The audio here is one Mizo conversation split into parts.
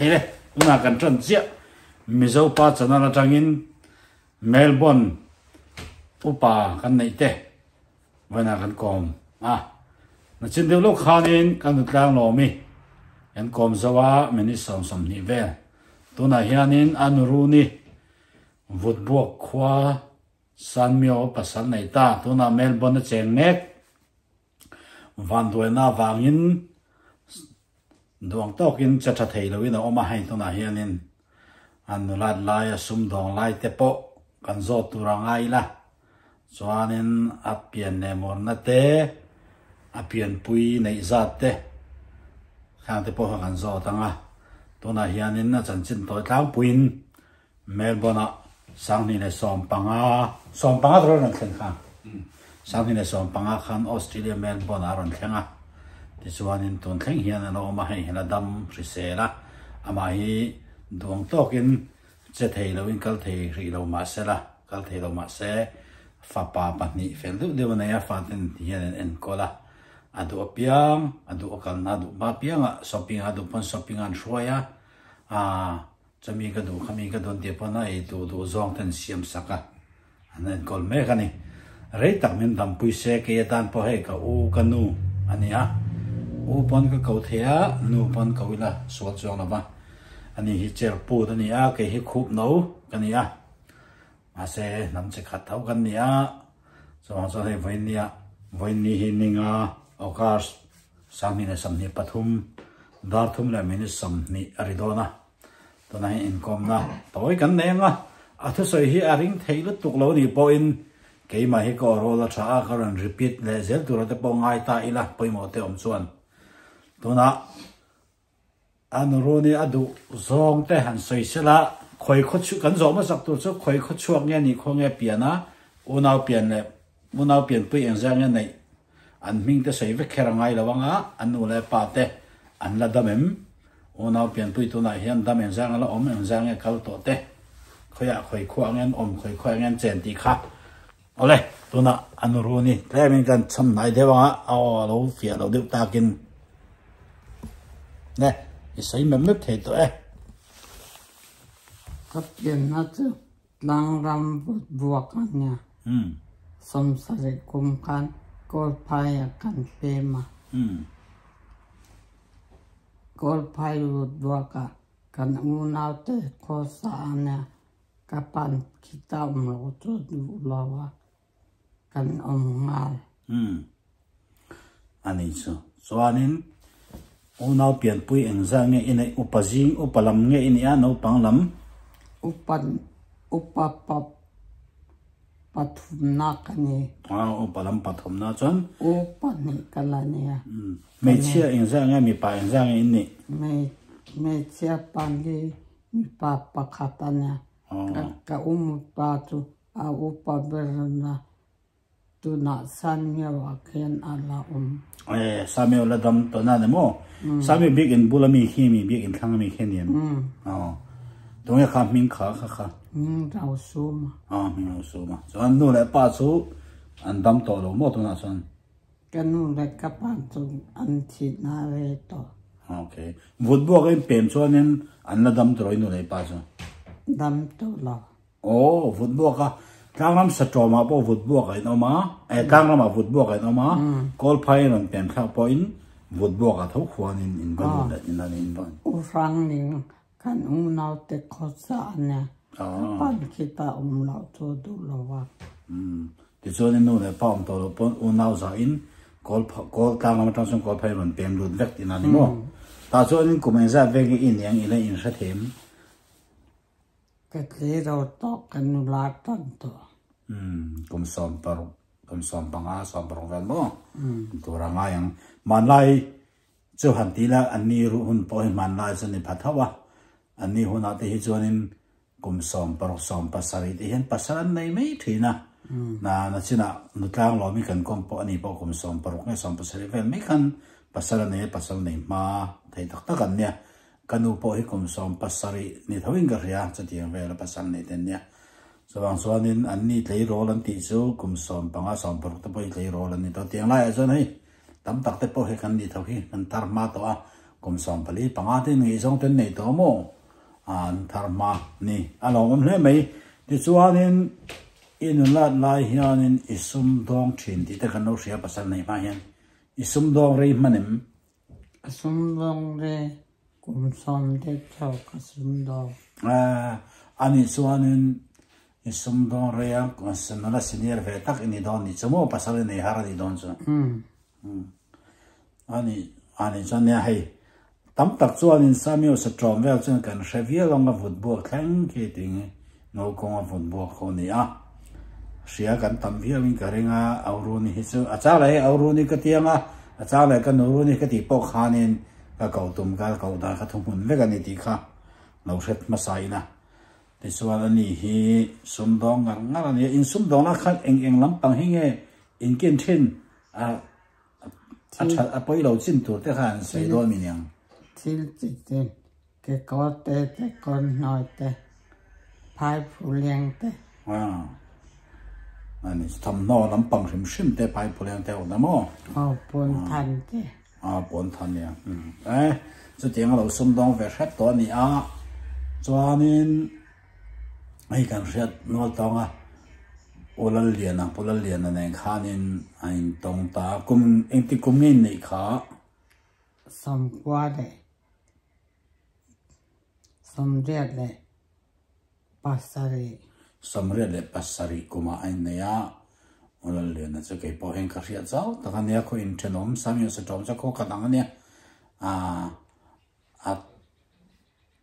Thei le, tunah kan tan chiah Mizo pa channel atangin Melbourne upa kan neih te vawiinah kan kawm a. Nachin deuh lawk khanin kan nutlang lawm i kan kawm zo a minute 20 vel. Tunah hianin a nuruni Vutbuak khua Sanmio pasal nei ta, tunah Melbourne a cheng mek. Vanduaina avangin duang tawkin che tha thei loin a awm a, hei tunah hianin an nulat laia sumdawng lai te pawh kan zawt tur a ngai ila, chuanin a pian leh mawrna te, a pianpui neih zat te khang te pawh kha kan zawt ang a, tunah hianin a chanchin tawi tlangpuiin Melbourne-ah 2015, 15 tur a rawn thleng kha. 2015 khan Australia Melbourne-ah a rawn thleng a. Tichuanin tun thleng hian a la awm a, hei hian a dam hrisel a. Amah hi duang tawkin che thei loin kal thei rih lo mah se la, kal thei lo mah se fapa pahnih fel deuh deuh a nei a, faten hian an enkawl a. A duh apiang, a duh a kalna a duh hma apiangah shopping a duh pawn shopping a an hruai a. Aa. Chumi ka duh khami ka dawn tih pawn a ei duh duh zawng ten siam sak a, an enkawl mek a ni. Rei tak min dampui se kei atan pawh hei ka u ka nu a ni a, u pawn ka ko thei a, nu pawn ko ila sual chuang lo va. Ani hi chair put a ni a, kei hi khup no ka ni a, mahse hnam chi khat tho kan ni a, chuvang chuan hei vawinia vawiini hi ninga August 2023 dar thum leh minute 20 a ri dawn a. Tunah hian inkawmna tawi kan nei ang a, a thusawi hi a ring theih lutuk lo nih pawhin keimah hi ka awrawl a tha a, ka rawn repeat leh zel tura te pawh ngai ta ila pawimawh te awm chuan. Tunah a nuruni a duh zawng te han sawi sela, khawi khaw chhuak kan zawh hmasak tur chu khawi khaw chhuak nge nih khaw nge pian a, unau pian leh unau pianpui engzah nge neih An hming te sawi vek kher a ngai lo ang a, an nu leh pa te an la dam em? Unau pianpui tunah hian dam engzang a la awm, engzang nge kal tawh te? Khawiah khawi khuah nge an awm, khawi khuah nge an chen tih kha. Awle, tunah a nu run i tlemin kan chham hnai deuh ang a, a aw a lo fiah lo deuh takin. Ne, i sawi mep mep thei tawh e. Ka pianna chu Tlangram vut vuak a nia. 70 kum khan Kawlphaia kan pem a. Kawlphai vut vuakah kan unaute khawsa a nia. Ka pan khita awm lo chu duh lo a, kan awm nghal. A ni chu. Chuanin unau pianpui engzah nge i neih? Upa zing, upa lam nge i nih a, naupang lam? Upa, upa pa pathumna ka ni. A, upa lam pathumna chuan? U pahnih ka la nia. Hmeichhia engzah nge, mipa engzah nge in nih? Hmeichhia pali, mipa pakhat a nia. Ka upa chu a upa ber a. Tunah Samuel ah khian a la awm. Eh, Samuel la dam tawh na ni maw? Samuel biakinn bula mi khi mi biakinn thlang ami khi a ni em? Aw. Tunge kha hming kha kha kha? Hming Rau Suma. Aw, hming Rau Suma. Chuan nu leh pa chu an dam tawh lo maw tunah chuan? Ka nu leh ka pa chu an thih na rei tawh. Okay. Vut buak in pem chuanin an la dam tawh lo i nu leh i pa chu? Dam tawh lo. Aw, vut buak a, tlangram satawmah pawh vut buak a inawm a, eh tlangramah vut buak a inawm a, kawlphai rawn pem thlak pawhin vut buak a tho khuanin in va lut leh in an in va. U Hrangling kan unaute khawsa a nia, ka pan khita awm loh chu duh lo a. Umm, tichuan i nu leh pa awm tawh loh pawn unau zahin kawl kawl tlangram atang chuan kawlphai rawn pem lut vek tihna a ni maw? Tah chuanin kum engzat vek i iniang ila inhrethem? Ka tlei ro tawh, ka nula tan tawh. Umm, kum 16, kum 15, 16 vel maw? Tur a ngai ang. Hmanlai chu han ti la, an ni ruh hun pawh hi hmanlai chu ni pha tho a. An ni hunah te hi chuanin kum 16, 17 te hian pasal an nei mai thin a. Na na chinah nutlang lawm hi kan kawm pawh a ni pawh kum 16 nge 17 vel mai khan pasal a nei a, pasal nei hma thei tak tak an nia. Ka nu pawh hi kum 17 ni tho in ka hria, chutiang vela pasal nei te an nia. Chuvang chuanin an ni tleirawl an tih chu kum 15, 16 te pawh hi tleirawl an ni tawh. Tiang laiah chuan hei tam tak te pawh hi kan ni tho hi, kan tar hma tawh a. Kum 45 te ngaihzawng te an nei tawh maw? An thar hma ni a lawmawm hle mai. Tichuanin i nulat lai hianin i sumdawng thin tih te kan lo hria pasal neih hma hian i sumdawng rei hman em? Ka sumdawng rei kum sawm deuh tho ka sumdawng. A nih chuanin i sumdawng rei a nula senior ve tak i ni dawn nih chu maw pasal i nei har a nih dawn chu. A nih a nih chuan nia hei tam tak chuanin Samuel Satrawm vel chuan kan hre viau ang a vut buak thleng khi ting no kawnga vut buak ho a ni a. Hria kan tam viauin ka ring a, Auruni hi chu a chang leh hei Auruni ka ti ang a, a chang leh ka Nuruni ka tih pawh khanin ka koh tum ka koh dan kha thuhmun vek a ni tih kha lo hret hmasa in a. Tichuan a ni hi sumdawng ngar ngar a ni a, in sumdawngna khan eng eng lampang hi nge in ken thin a a that a pawi lo chin tur te khan an sawi dawn mi niang. Thil chi tin kekawr te kekawr hnuai te phai phuleng te. A ni thawmhnaw lampang hrim hrim te phai phuleng te a awm ta maw? Aw pawn than te. A pawn than nia e chutiang a lo sumdawng ve hrep tawh a ni a chuanin Hei kan hriat nual tawng a, Pu Lalliana, Pu Lalliana nen khanin a intawng ta a, kum engti kum nge in neih kha? Sawmkua leh sawmriat leh pasarih. Sawmriat leh pasarih kumah a innei a, Pu Lalliana chu kei pawh hian ka hriat zau tak a nia, khaw inthenawm Samuel Satawm chu khaw khat ang a nia, aah a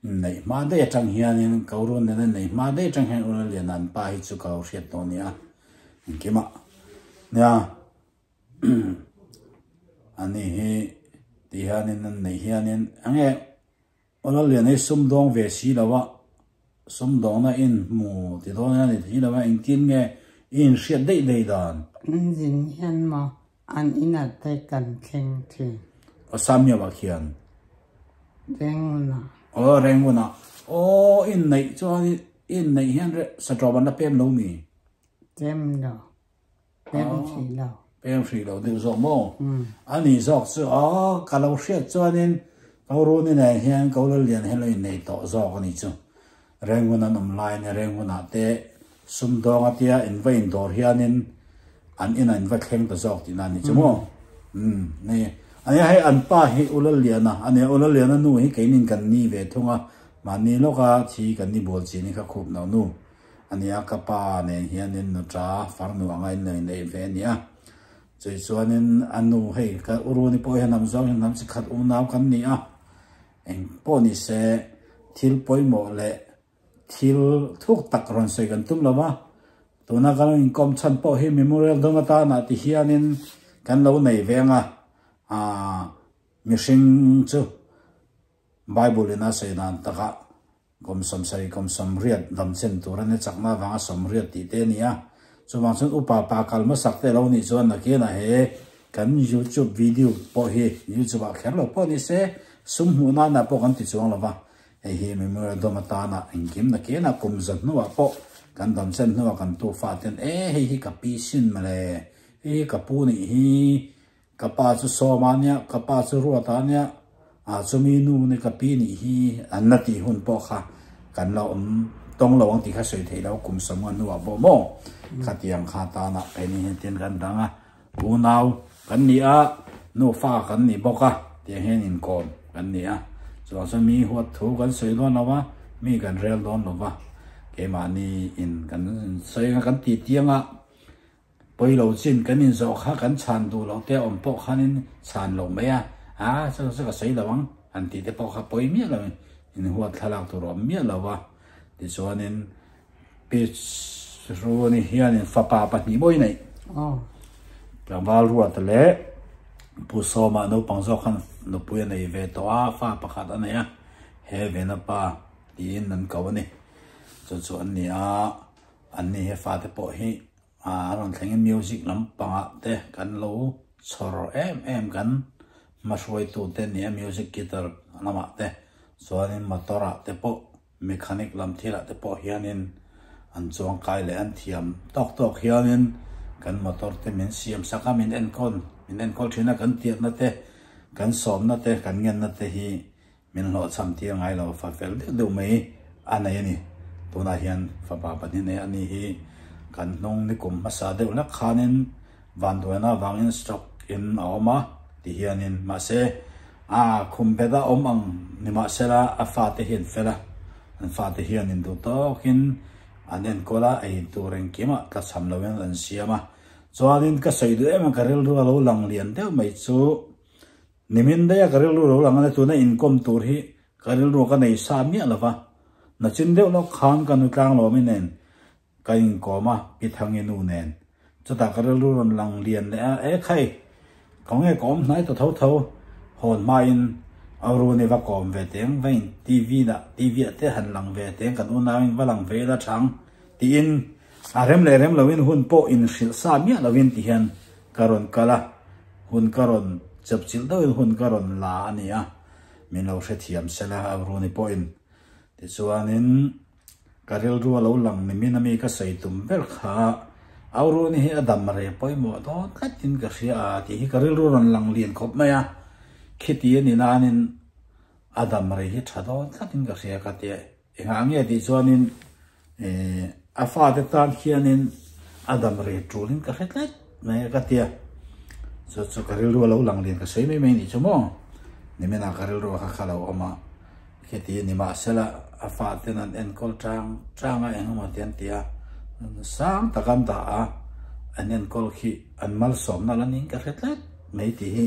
Neih hma daih atang hianin ko run nena neih hma daih atang hian Ula Liana an pa hi chu ka lo hriat tawh nia engkimah nia ani hi ti hianin an neih hianin enge Ula Liana hi sumdawng ve si lo a sumdawngna in hmu ti dawn hian a ni thei lo a engtin nge i inhriat daih daih dan. Engine hian maw An inah te kan thleng thin. Aw Samuel ah khian. Rengunah. Aw Rengunah. Aw inneih chuan inneih hian Satawm an la pem lo mi? Pem lo. Pem hrih lo. Pem hrih lo deuh zawk maw? A nih zawk chu aw ka lo hriat chuanin Ko Runi nen hian Ko Lallian hian lo innei tawh zawk a nih chu. Rengun an awm laiin Rengunah te sumdawng a tia in va indawr hianin an inah in va thleng ta zawk tihna a ni chu maw? Umm ni. Ania hei an pa hi U Lalliana a nia, U Lalliana nu hi keinin kan ni ve thung a, mahni lawka thi kan ni bual chin hi kha khup no nu a nia, ka pa nen hianin nuta farnu anga in lo inneih ve a nia. Chei chuanin a nu hei ka U Runi pawh hian hnam zawng hian hnam chi khat unau kan ni a, Eng pawh ni se, thil pawimawh leh thil thuk tak rawn sawi kan tum lo va, tuna kan lo inkawm chhan pawh hi memorial dawn atana ti hianin kan lo nei ve ang a, aah mihring chu Bible in a sawi dan takah kum sawmsarih kum sawmriat damchen tur a ni chakna avanga sawmriat tih te a ni a, chuvang chuan upa pa kal hmasak te lo nih chuan nakinah he kan youtube video pawh hi youtube ah kher lo pawh ni se sum hmuh nana pawh kan ti chuang lo va, hei hi memorial dawm atana engkim nakinah kum za hnuah pawh kan damchen hnuah kan tufa ten e hei hi ka pi sin mawle, hei hi ka pu nih hi. Ka pa chu Sawma nia, ka pa chu Ruata nia, ah chumi nu ni ka pi nih hi an la tih hun pawh kha kan la awm tawng lo ang tih kha sawi theih lo kum sawmnga hnuah pawh maw khatiang kha tanah keini hian tin kan dang a, unau kan ni a, nufa kan ni bawk a tiang hian inkawm kan ni a, chuvang chuan mi huat thu kan sawi dawn lo va, mi kan rel dawn lo va, keimahni in kan sawi anga kan tih tiang a. Pawi lo chin kan inzawh kha kan chhan duh loh te awm pawh khanin chhan lo mai a, a chu chu ka sawi lo ang han tih te pawh kha pawi miah lo in huat thlalak tur a awm miah lo a. Tichuanin Pitch Runi hianin fapa pahnih mawi neih tlangval Ruata leh Pu Sawma naupang zawk khan nupui a nei ve tawh a, fa pakhat a nei a, he Vena pa tiin an ko a ni. Chu chu an ni a, an ni he fate pawh hi A rawn thlengin music lampangah te kan lo chhawr em em kan hmahruaitu te nia music guitar lamah te chuanin motor ah te pawh mechanic lam thil ah te pawh hianin an chuang kai leh an thiam tawk tawk hianin kan motor te min siam sak a min enkawl min enkawl thin a kan tiatna te. Kan sawmna te, kan ngenna te hi min hlawhchham tir ngai lo, fa fel deuh deuh mai a nei a ni. Tunah hian fapa pahnih nei a ni hi kan hnung nikum hmasa deuh hlek khanin vanduaina avangin stroke in a awm a ti hianin mahse a khum bet a awm ang nimahsela a fate hi an fel a, an fate hian induh tawkin an enkawl a, ei tur engkimah tlachham loin an siam a. Chuanin ka sawi duh em a ka rilru a lo lang lian deuh mai chu nimin daih a ka rilru lo lang a ni tuna inkawm tur hi ka rilru ka nei sa miah lo va, nachin deuh lawk khan ka nu tlanglawmi nen ka inkawm a Pi Thangi nu nen chutah ka rilru rawn lang lian leh a e khai khawnge ka awm hnai ta tho tho hawn hmain Aruni va kawm ve teng va in TV dah TV ah te han lang ve teng kan unauin va lang ve ila chang tiin A rem leh rem loin hun pawh inhrilh sa miah loin ti hian ka rawn kal a, hun ka rawn chawpchilh deuhin hun ka rawn la a ni a, min lo hrethiam sela a Runi pawhin. Tichuanin ka rilru a lo lang nimin ami ka sawi tum ber kha Au Runi hi a dam reh pawimawh dawn tlatin ka hria a tih hi ka rilru rawn lang lian khawp mai a, khiti a ni nanin a dam reh hi tha dawn tlatin ka hria ka ti a. Engah nge tih chuanin a fate tan khianin a dam rei tulin ka hre tlat mai a ka tia. Chu chu ka rilru a lo lang lian ka sawi mai mai nih chu maw. Niminah ka rilru a kha kha lo awm a, khiti ni mahsela a faten an enkawl tang tang a engemaw te an ti a, sang tak an dah a, an enkawl khi an malsawmna la niin ka hre tlat mai tih hi.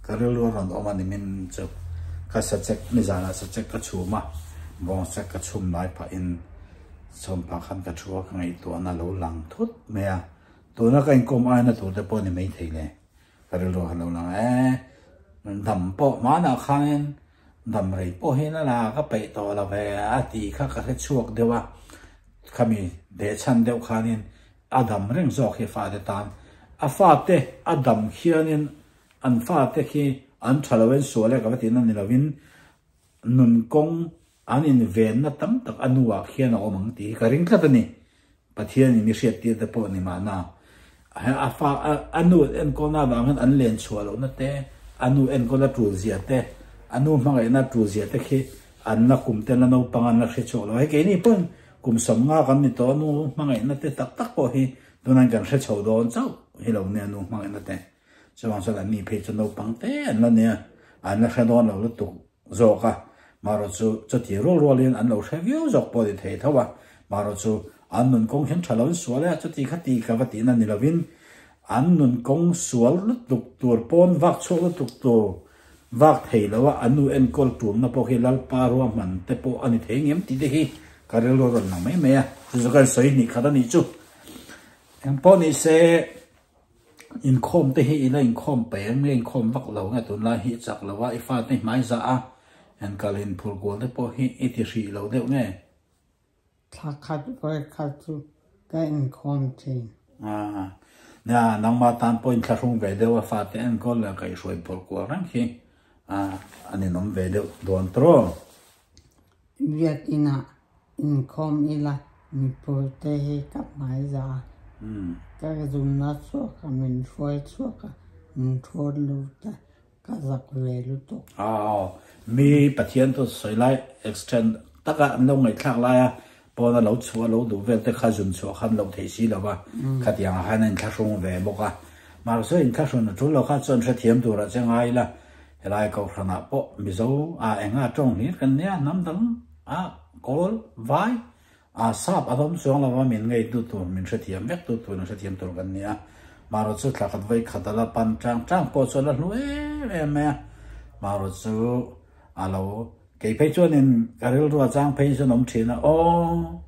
Ka rilru a rawn awm a nimin chu ka sachek nizanah sachek ka chhum a, bawng sek ka chhum lai phahin sawmpa khan ka thu a ka ngaihtuahna lo lang thut mai a, tuna ka inkawm aina tur te pawh ni maithei le ka rilru a lo lang e, dam pawh hmanah khanin dam rei pawh hi la la ka peih tawh lo ve a tih kha ka hre chhuak deuh a, khami behchhan deuh khanin a dam reng zawk hi fate tan a fate a dam khianin An fate khi an tha lo en sual e ka va tihna ni lovin nun kawng an invenna tam tak a nuah khian a awm ang tih hi ka ring tlat a ni. Pathian in i hriattir te pawh ni mahna a fa a nu enkawlna avang hian an len chhuah lohna te, a nu enkawl a tul zia te, a nu hmangaihna a tul zia te khi an la kum te la naupang an la hre chhuak lo. Hei keini pawhin kum 50 kan ni tawh a nu hmangaihna te tak tak pawh hi tunah kan hre chho dawn chauh hi lo nia nu hmangaihna te. Chuvang chuan an ni phei chu naupang te an la nia, an la hre dawn lo lutuk zawk a, marawh chu chuti rual rualin an lo hre viau zawk pawh ni thei tho a, marawh chu an nun kawng hian tha lo in sual e, chuti kha ti ka va tihna ni lovin an nun kawng sual lutuk tur pawn vak chhuak lutuk tur vak thei lo a, an nu enkawl tumna pawh khi Lalpa ruahman te pawh a ni thei ngem tih te hi ka rilru a rawn lang mai mai a, chu chu ka sawi hnih khat a nih chu. Engpawh ni se. Inkhawm te hi i la inkhawm paih ang nge inkhawm vak lo nge tunlai hi i chak lo a, i fate hmai zah a enkal inphur kual te pawh hi i ti hrih lo deuh nge? Thla khat vawi khat chu ka inkhawm thin. Aa, nia nangmah tan pawh inthlahrung ve deuh a fate enkawl leh kaihhruai phur kual reng hi a a ninawm ve deuh dawn tawh. Biakinah inkhawm ila mipuite hi ka hmai za a, ka zumna chhuak a, min hruai chhuak a, min thawn lut a, ka zak ve lutuk. Aw, mi Pathian chu sawi lai extend taka an lo ngaihthlak lai a, pawn a lo chhuah a lo duh vel te kha zun chhuah khan loh theih si lo va, khatiang ah khan a inthlahrung ve bawk a. Mahse inthlahrun a tul lo kha chuan hrethiam turah che ngai ila, Helai Kohhranah pawh Mizo a enga tawng hlir kan nia, hnam dang a kawl vai a sap a dawm chuang lova min ngei tu tur, min hrethiam vek tu tur, min hrethiam tur kan nia. Marawh chu thla khat vawi khat a la pan tang tang pawh chu a la hlu em em mai a. Marawh chu a lo kei phei chuanin ka rilru a chang phei chuan awm thin a, aw.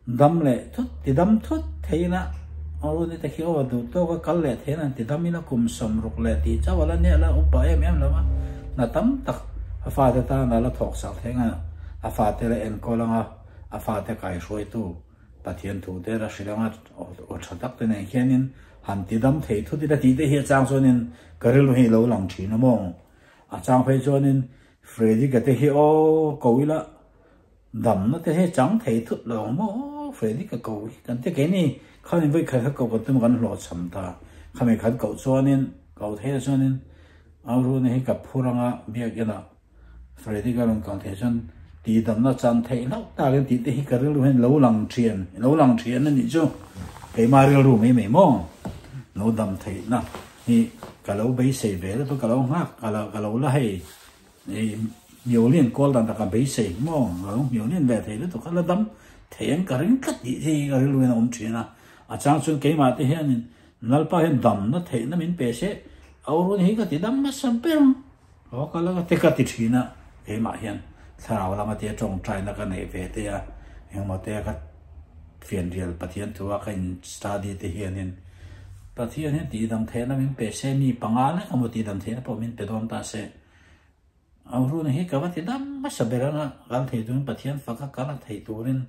Dam leh thut, ti dam thut thei ila, aw ni te khi aw duh tawk a kal leh thei ila ti dam ila kum 60 leh tih chauh a la nia la upa em em lo a, hna tam tak a fate tan a la thawk sak thei ang a, a fate la enkawl ang a, a fate kaihruaitu Pathian thu te la hrilh ang a, aw tha tak te nen khianin han ti dam thei thut ila tih te hi a chang chuanin ka rilru hi a lo lang thin a maw? A chang phei chuanin Freddy-ka te hi aw ko ila. Damna te hi chang thei thut lo ang maw Freddy ka ko hi kan ti keini khanin vawi khat kha ko kan tum kan hlawhchham ta khami khat koh chuanin ko thei ah chuanin Auruna hi ka phur anga biakinah Freddy ka rawn kal theih chuan tihdamna chan theih hlauh takin tih te hi ka rilru hian lo lang thian, lo lang thian a nih chu. Keimah rilru mai mai maw? Lo dam theihna hi ka lo beisei ve lutuk, ka lo nghak, ka lo ka lo la hei hmiawlian kawl dan tak ka beisei maw? Ka lo hmiawlian ve thei lutuk kha la dam thei ang ka ring tlat tih hi ka rilru hian a awm thin a. A chang chuan keimah te hianin Lalpa hian damna theihna min pe se, Aurun hi ka ti dam hmasa ber ang. Aw ka la te ka ti thin a, keimah hian thlarau lama tia tawngtaina ka neih ve te a, engmaw te ka fianrial Pathian thu a ka in study te hianin Pathian hian tihdam theihna min pe se, mi panga lek emaw tihdam theihna pawh min pe dawn ta se, Aurun hi ka va ti dam hmasa ber ang a, kal thei turin Pathian faka kal a theih turin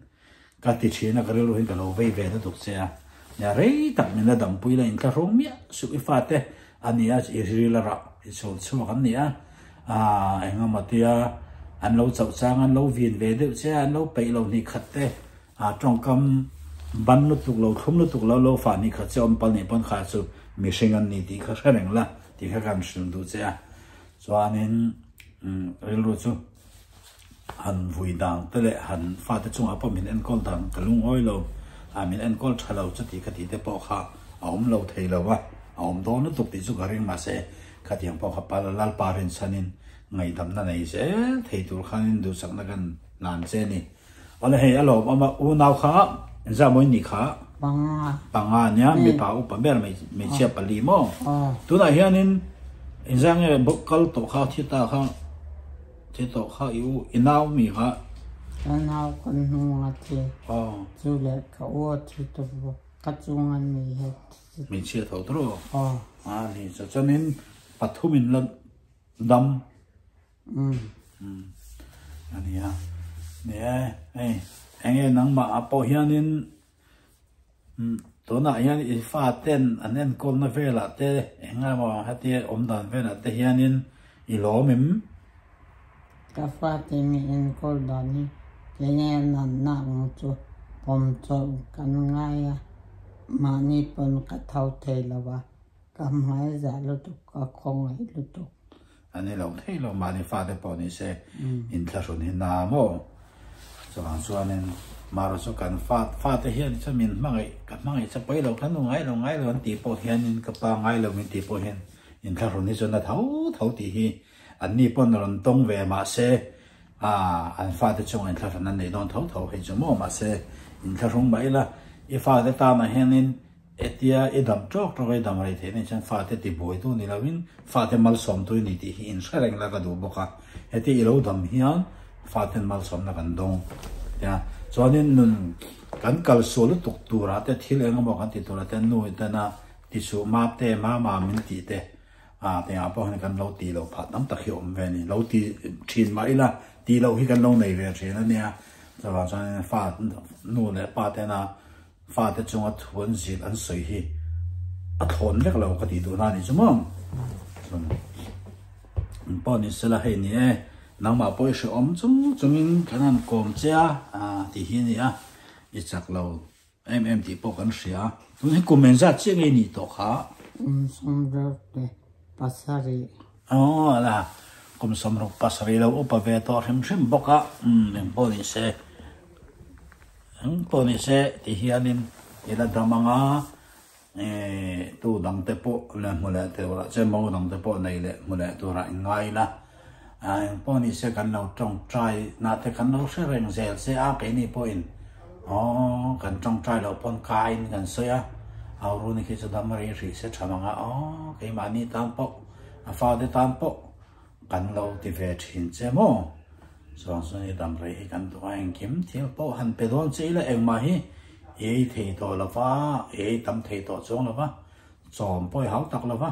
ka ti thin a, ka rilru hian ka lo vei ve lutuk che a, nia rei tak min la dampui la inthlahrung miah suh i fate a ni a, i ril a rah i chhul chhuak an ni a, aah engemaw tia an lo chauh chang an lo vin ve deuh che a, an lo peih lo hnih khat te ah tawngkam ban lutuk lo thlum lutuk lo lo fah hnih khat che awm pal nih pawn kha chu mihring an ni tih kha hre reng la tih kha kan hrilh duh che a, chuanin rilru chu. Han vui dang te leh han fate chungah pawh min enkawl dang ka lungawi lo a, min enkawl tha lo chuti ka tih te pawh kha a awm lo thei lo a, a awm dawn lutuk tih chu ka ring mahse khatiang pawh kha pal Lalpa rinchhanin ngaihdamna nei zel thei tur khanin duhsakna kan hlan che a ni. Awle hei a lawm awm a, unau kha engzah maw in nih kha? Panga. Panga nia, mipa upa ber hmeichhia pali maw? Tunah hianin engzah nge kal tawh kha thi ta kha? Thi tawh kha i u, i nau mi kha. Ka nau ka hnung a thi. Aw. Chu leh ka u a thi tawh bawk. Ka chung a mi he thi. Hmeichhia tho tawh rawh. Aw. A ni chu chuanin pathum in la dam. Umm. Umm. A nia. Ni e, hei enge nangmah ah pawh hianin Tunah hian i faten an enkawlna velah te eng emaw hetia awm dan velah te hianin i lawm em? Ka fate mi enkawl dan hi kenge natna ang chu pawm chawlh kan ngai a, mahni pawn ka tho thei lo a, ka hmai zah lutuk ka khawngaih lutuk. A ni lo thei lo, mahni fate pawh ni se inthlahrun hi na maw? Chuvang chuanin Mara chu kan fa fate hian chuan min hmangaih, ka hmangaih che pawi lo, ka nu ngai lo ngai lo an tih pawh hianin ka pa ngai lo min tih pawh hian inthlahrun hi chuan a tho tho tih hi anni pawn rawn tawng ve mahse ah an fate chungah inthlahrun an neih dawn tho tho hei chu maw mahse inthlahrung mah ila i fate tanah hianin Hetia i dam tawk tawk a, i dam rei theih nei chuan fate ti buaitu ni loin fate malsawmtu i ni tih hi inhre reng la ka duh bawk a. Hetia i lo dam hian faten malsawmna kan dawng tia. Chuanin nun kan kal sual lutuk turah te thil eng emaw kan ti turah te nu tena ti suh map te mama min tih te ah tengah pawh hian kan lo tih loh phah tam tak hi awm ve a ni. Lo ti thin mah ila tih loh hi kan lo nei ve thin a nia. Chuvang chuanin fa nu leh pa tena Fate chunga thu an zilh an sawi hi a thlawn vek lo ka tih duh na a nih chu maw? Chuan an pawh ni sela hei ni e, nangmah pawh i hrehawm chung chungin kan han kawm che a tih hi a ni a, i chak lo em em tih pawh kan hria. Tun hi kum engzat chiah nge i nih tawh kha? Kum 67. Aw ala, kum 67 lo upa ve tawh hrim hrim bawk a, umm engpawh ni se. Eng pawh ni se ti hianin i la dam ang a, tu dang te pawh leh hmu leh tur ah che mo dang te pawh nei leh hmu leh tur ah in ngai ila, eng pawh ni se kan lo tawngtai na te kan lo hre reng zel che a, keini pawhin aw kan tawngtai loh pawn kaiin kan sawi a, Auruni khi chu dam rei hrih se tha mang a, aw keimahni tan pawh a fate tan pawh Kan lo ti ve thin che maw? Chuan chuan i dam rei hi kan duh a, engkim thil pawh han pe dawn che ila engmah hi i ei thei tawh lo va, i ei tam thei tawh chuang lo va, chawm pawh i hau tak lo va,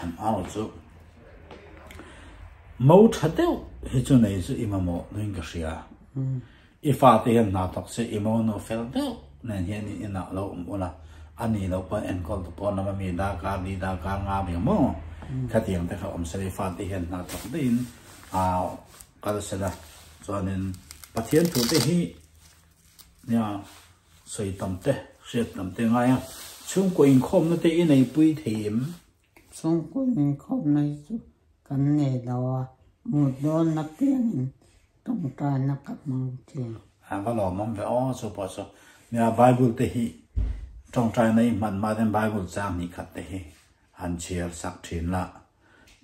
amaherawh chu mo tha deuh hi chu nei chu i mamawh nuin ka hria. I fate hian hna thawk se i mo nu fel deuh nen hian in inah lo awm ula, a ni loh pawn enkawl tu pawn lama mi darkar li darkar nga ve maw? Khatiang te kha awm sela i fate hian hna thawk deuhin aa kal sela chuanin Pathian thu te hi nia sawi tam te hriat tam te ngai a, chhungkaw inkhawmna te i neipui thei em? Chhungkaw inkhawmna hi chu. Kan nei lo a, mut dawn na piangin tawngtaina ka hmang thin. A va lawmawm ve aw chu pawh chu. Nia Bible te hi tawngtaina i hman hma ten Bible chang hnih khat te hi han chhiar sak thin la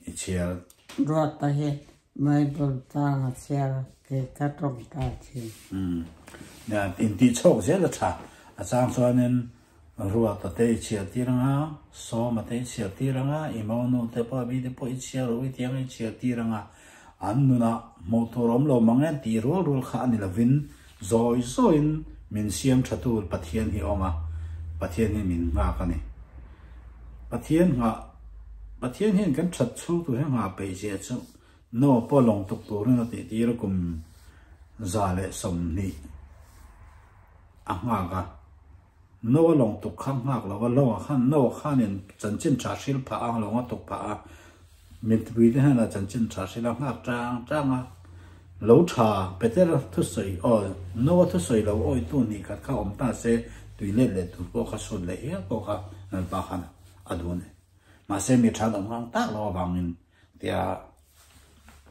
i chhiar. Ruata hi Bible chang a chhiar a kei ka tawngtai thin. Umm nia intih chhawk zel a tha a chang chuanin Ruata te i chhiar tir anga, Sawma te i chhiar tir anga, i monu te pawh mi te pawh i chhiar ru i tiang i chhiar tir anga, an nunah hmuh tur awm lo mang e tih rual rual kha a ni lovin zawi zawiin min siam tha tur Pathian hi a awm a, Pathian hi min nghak a ni. Pathian nghah, Pathian hian kan that chhung tur hi a nghah peih zia chu Noah pawh lawng tuk turin a tih tir a kum 120 a nghak a. Noah lawng tuk kha nghak lo va, lawngah khan Noah khanin chanchin tha hril phah a, lawng a tuk phah a, mipui te hnenah chanchin tha hril a nghak tang tang a, lo tha Peter thusawi aw Noah thusawi lo awitu hnih khat kha awm ta se tui let leh tur pawh kha sut leh hial pawh kha Lalpa khan a duh a ni. Mahse mi tha an awm ngang tak lo avangin Tia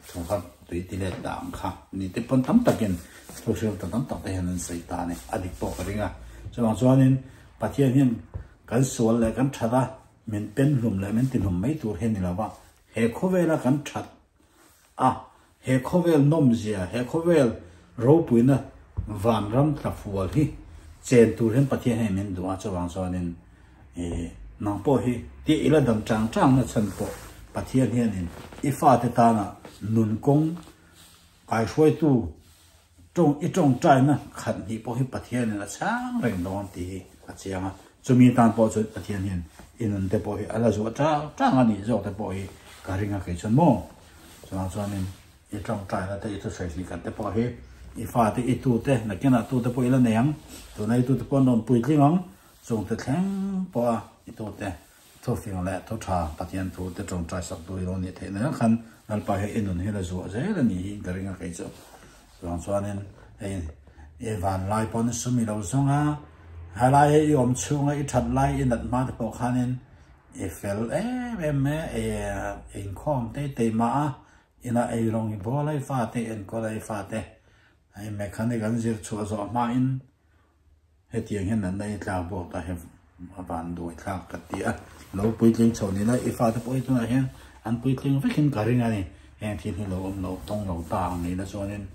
thawkhat tui ti let ta ang kha ni te pawn tam takin social ta tam tak te hian an sawi ta a ni. A dik pawh ka ring a. Chuvang chuanin Pathian hian kan sual leh kan that a, min pen hlum leh min ti hlum mai tur hi a ni lo va. He khawvela kan that a, he khawvel nawmzia, he khawvel ropuina vanram tla fual hi chen tur hian Pathian hian min duh a. Chuvang chuanin I nang pawh hi ti ila dam chang chang na chhan pawh Pathian hianin i fate tana nun kawng kaihruaitu tawng i tawngtaina khat hnih pawh hi Pathianin a chhang reng dawn tih hi a chiang a. Chumi tan pawh chuan Pathian hian i nun te pawh hi a la zuah chang chang a nih zawk te pawh hi ka ring a kei chuan maw. Chuvang chuanin I tawngtaina te, i thusawi hnih khat te pawh hi i fate, i tute, nakinah tute pawh i la nei ang, tuna i tute pawh an rawn puitling ang, chungte thleng pawha i tute thufing leh thu tha Pathian thu te tawngtai sak tu i lo nih theih na khan Lalpa hi i nun hi la zuah zel a ni hi ka ring a kei chu. Chuvang chuanin hei i vanlai pawn sum i lo zawng a, helai hi i awm chhunga i that lai i nat hma te pawh khanin i fel em em mai a, i inkhawm tei tei mah a, Inah ei rawng i bawl a, i fate i enkawl a, i fate hei mechanic an zir chhuah zawh hmain hetiang hian an ei tlak bawk ta hi a van duai thlak ka ti a. Lo puitling chho ni la, i fate pawh hi tunah hian an puitling vekin ka ring a ni. Heng thil hi lo awm lo, tawng lo ta ang ni la chuanin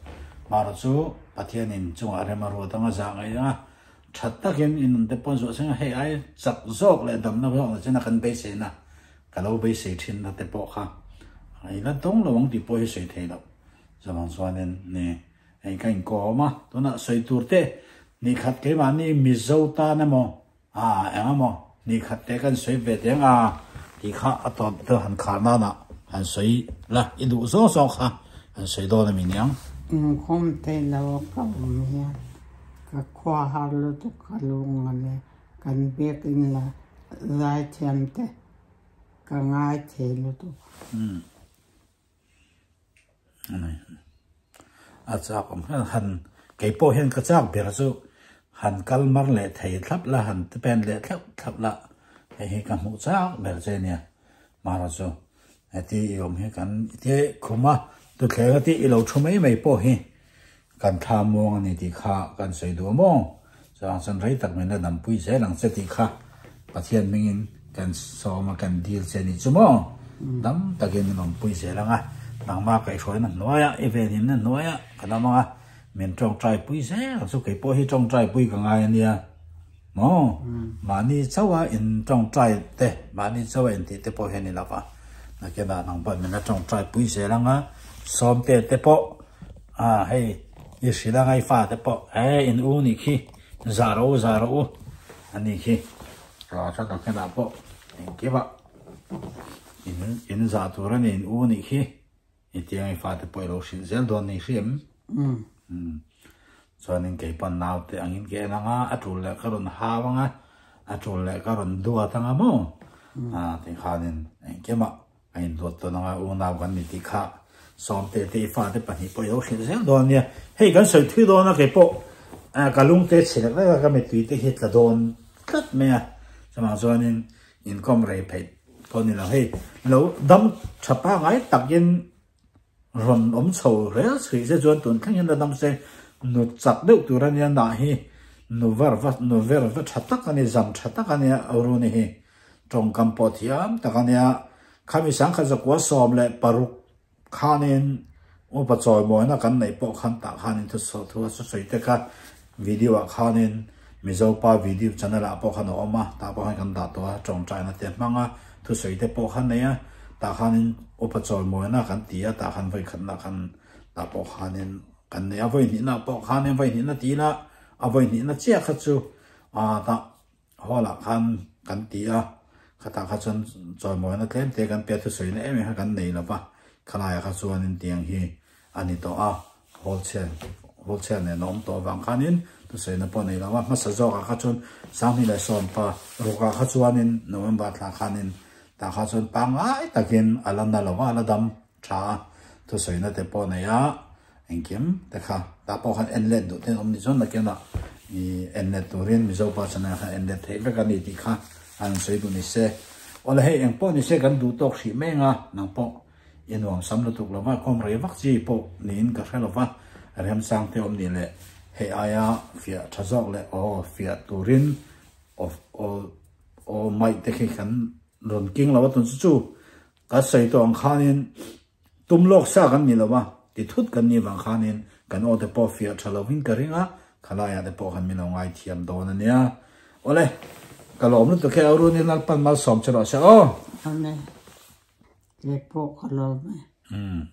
hmara chu Pathianin chungah rem a ruat anga zah ngaih anga tha takin i nun te pawh zuah seng a, hei ai chak zawk leh damna zawk na chena kan beiseina Ka lo beisei thin na te pawh kha i la dawng lo ang tih pawh hi sawi thei loh. Chuvang chuanin ni hei ka inkawm a, tunah sawi tur te nikhat keimahni Mizo tan emaw a eng emaw nikhat te kan sawi ve teh ang a tih kha a tawp deuh han khar nanah han sawi la, i duh zawng zawng kha han sawi dawn a mi niang. Inkhawm thei lo a ka awm hian ka khua har lutuk ka lung a le. Kan biakin la zaithiam te ka ngai thei lutuk. Umm a chak awm hian han kei pawh hian ka chak ber chu han kal mar leh thei thlap la han pen leh thlap thlap la hei hi ka hmuh chak ber che nia mara chu heti i awm hi kan ti khum a tuthleng a ti i lo thu mai mai pawh hi Kan thla muang a ni tih kha kan sawi duh a maw? Chuvang chuan rei tak min la dampui zel ang che tih kha Pathian hmingin kan sawm a, kan dil che ni chu maw? Dam takin min awmpui zel ang a, nangmah kaihhruaina hnuaia, i venhimna hnuaia ka dam ang a, min tawngtai pui zel ang chu, kei pawh hi tawngtai pui ka ngai a nia maw? Mahni chauha in tawngtai te, mahni chauha intih te pawh hi a ni lo va, nakinah nangpawh min la tawngtai pui zel ang a, sawmte te pawh A hei i hrilh a ngai fate pawh e in u nih khi zah rawh u zah rawh u a nih khi a tha tak hian ah pawh engkim ah in in zah tur a ni in u nih khi i tia ngai fate pawh i lo hrilh zel dawn ni hri em umm chuanin kei pawn naute angin ka en anga a tul leh ka rawn hau anga a tul leh ka rawn duat anga maw a tikhanin engkim ah A induat tawn anga unau kan ni tih kha Sawmte te i fate pahnih pawh i lo hrilh zel dawn nia. Hei kan sawi thui dawn a kei pawh ka lungte chhe lek lek a ka mittui te hi tla dawn tlat mai a. Chuvang chuanin inkawm rei pheih pawh ni lo hei lo dam tha pangai takin rawn awm chho rel chhui se chuan tun thleng hian la dam se nu chak deuh tur a nia nah hi nu var va nu ver va tha tak a ni zam tha tak a nia Aruni hi tawngkam pawh thiam tak a nia khami sangkhat zakua 16 khanin upa chawimawina kan neih pawh khan tah khanin thu thu a sawi te kha video ah khanin Mizopa video channel ah pawh khan a awm a tah pawh khan kan dah tawh a tawngtaina te hmang a thusawi te pawh khan nei a tah khanin upa chawimawina kan ti a tah khan vawi khatna khan tah pawh khanin kan nei a vawi hnihna pawh khanin vawi hnihna ti ila a vawi hnihna chiah kha chu ah tah Hall ah khan kan ti a, khatah kha chuan chawimawina tlem te kan pe a, thusawina em em kha kan nei lo va, khalaiah kha chuanin tiang hi a ni tawh a, hall chhiar hall chhiar nen a awm tawh avang khanin thusawina pawh a nei lo va, hmasa zawkah kha chuan 2010 rukah kha chuanin November thla khanin tah kha chuan pangngai takin a la na lo va, a la dam tha a, thusawina te pawh a nei a. Engkim te kha tah pawh khan en let duh ten awm ni chuan nakinah ih en let turin Mizo pa channel khan en let theih vek a ni tih kha an rawn sawi duh ni se. Awle hei eng pawh ni se kan duh tawk hrih mai anga nang pawh i nuam sam lutuk lo va kawm rei vak chi pawh niin ka hre lo va remchang te awm ni leh hei aia fiah tha zawk leh aw fiah turin aw aw aw maih te khi kan rawn king lo a tun chu chu ka sawi tawh ang khanin Tum lawk sa kan ni lo a, ti thut kan nih vang khanin kan aw te pawh fiah tha lovin ka ring a, khalaiah te pawh khan min lo ngaithiam dawn a nia. Awle, ka lawm lutuk e, Aruni Lalpan malsawm che rawh se aw. Awle, kei pawh ka lawm e. Umm.